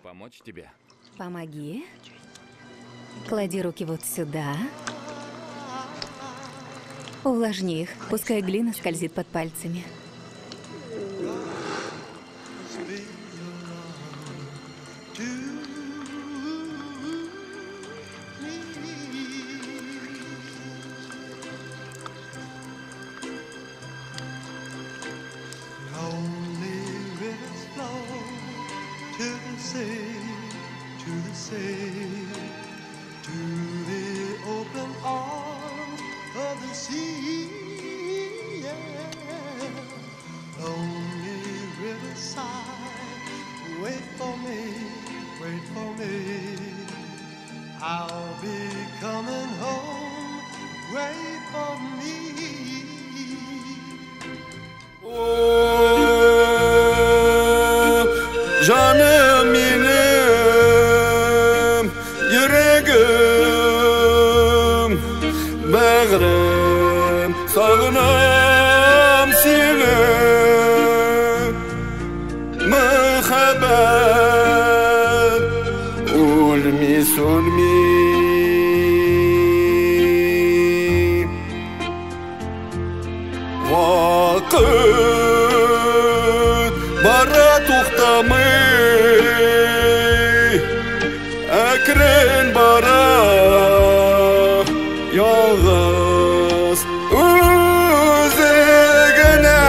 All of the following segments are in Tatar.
Помочь тебе? Помоги. Клади руки вот сюда. Увлажни их, пускай глина скользит под пальцами. Canım benim, yüreğim, bağrım, sağınam seni. Muhabbet ölmez ölmez. Vakit bara toxtamay, әкрен бара, ялгыз үзе генә.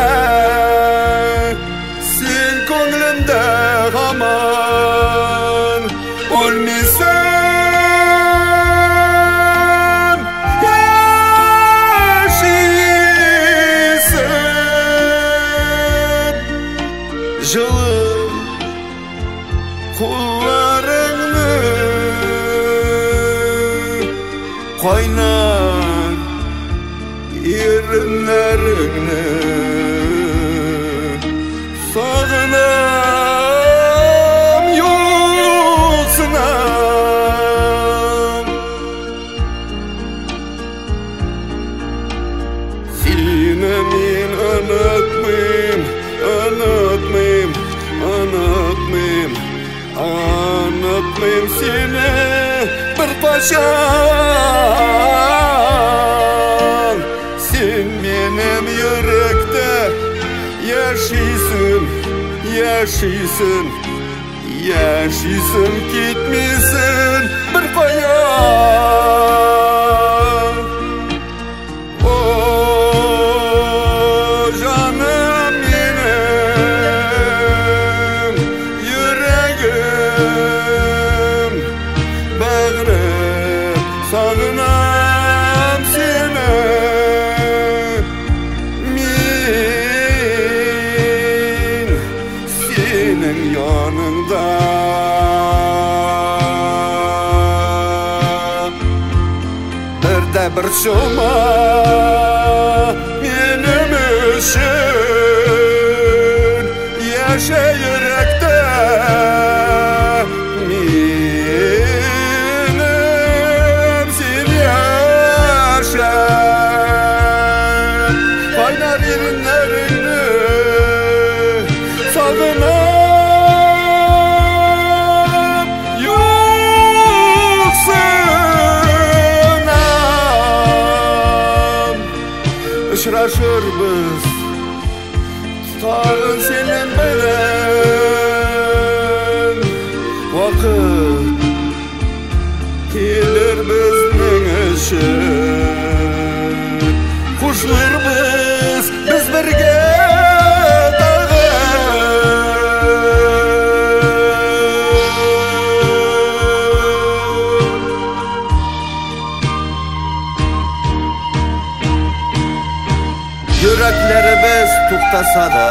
Син күңелемдә һаман үлмисең, яшисең. Жылы кулларыңны, кайнар иреннәреңне сагынам, юксынам. Сине мин онытмыйм, онытмыйм, онытмыйм, онытмыйм сине бер кайчан. Син минем йөрәктә яшисең, яшисең, яшисең, китмисең бер кая. О, җаным минем, йөрәгем, бәгърем, сагынам сине. Мин синең яныңда. Бер дә борчылма минем өчен, яшә йөрәктә минем, син яшә. Кайнар иреннәреңне сагынам, юксынам. Очрашырбыз тагын синең белән, вакыт килер безнең өчен. Хушлырбыз без бергә тагын. Йөрәкләребез туктаса да,